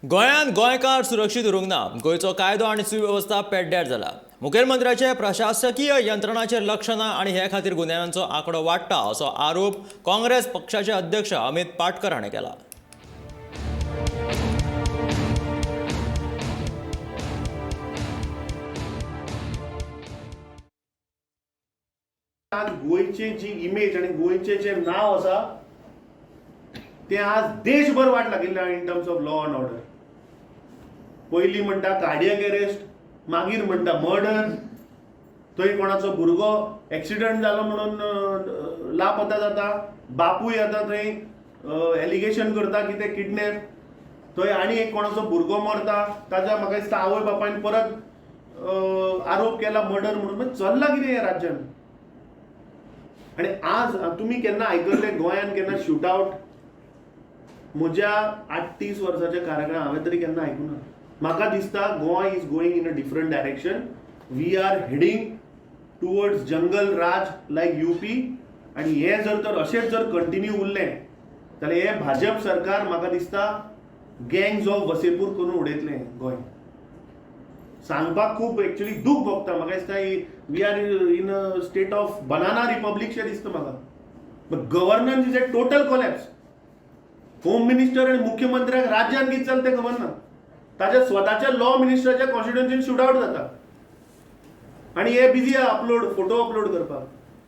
गोंयांत गोंयकार सुरक्षीत उरूंक ना. गोंयचो कायदो आनी सुवेवस्था पेड्ड्यार जाला. मुखेलमंत्र्याचे प्रशासकीय यंत्रणाचेर लक्ष ना आनी हे खातीर गुन्यांवांचो आंकडो वाडटा असो आरोप काँग्रेस पक्षाचे अध्यक्ष अमित पाटकर हाणें केला. आज गोंयची जी इमेज आनी गोंयचें जें नांव आसा तें आज देशभर वाट लागिल्लें आहा in terms of law and order. पयलीं म्हणटा कार्डियक अरेस्ट, मागीर म्हणटा मर्डर, थंय कोणाचो भुरगो एक्सिडंट जालो म्हणून लापता जाता, बापूय आतां थंय एलिगेशन करता की ते किडनॅप, थंय आनी एक कोणाचो भुरगो मरता, ताच्या म्हाका दिसता आवय बापायन परत आरोप केला मर्डर म्हणून. चल्लां कितें ह्या राज्यान? आनी आज तुमी केन्ना आयकल्लें गोंयान केन्ना शूट आवट? म्हज्या 38 वर्साच्या कार्यकाळांत हांवें तरी केन्ना आयकुना. म्हाका दिसता Goa is going in a different direction. We are heading towards jungle raj like UP. आनी हें जर तर अशेंच जर कंटिन्यू उरलें जाल्यार हें भाजप सरकार म्हाका दिसता गँग्स ऑफ वसेपूर करून उडयतलें गोंय. सांगपाक खूब एक्चुअली दूख भोगता. म्हाका दिसता we are in a state of banana republic शें दिसता म्हाका. But governance is a total collapse. Home minister आनी मुख्यमंत्र्याक राज्यान कितें चलता तें खबर ना. ताच्या स्वताच्या लॉ मिनिस्टराच्या कॉन्स्टिट्युएन्सीन शूट आवट जाता आनी हे बिजी आहा अपलोड फोटो अपलोड करपाक.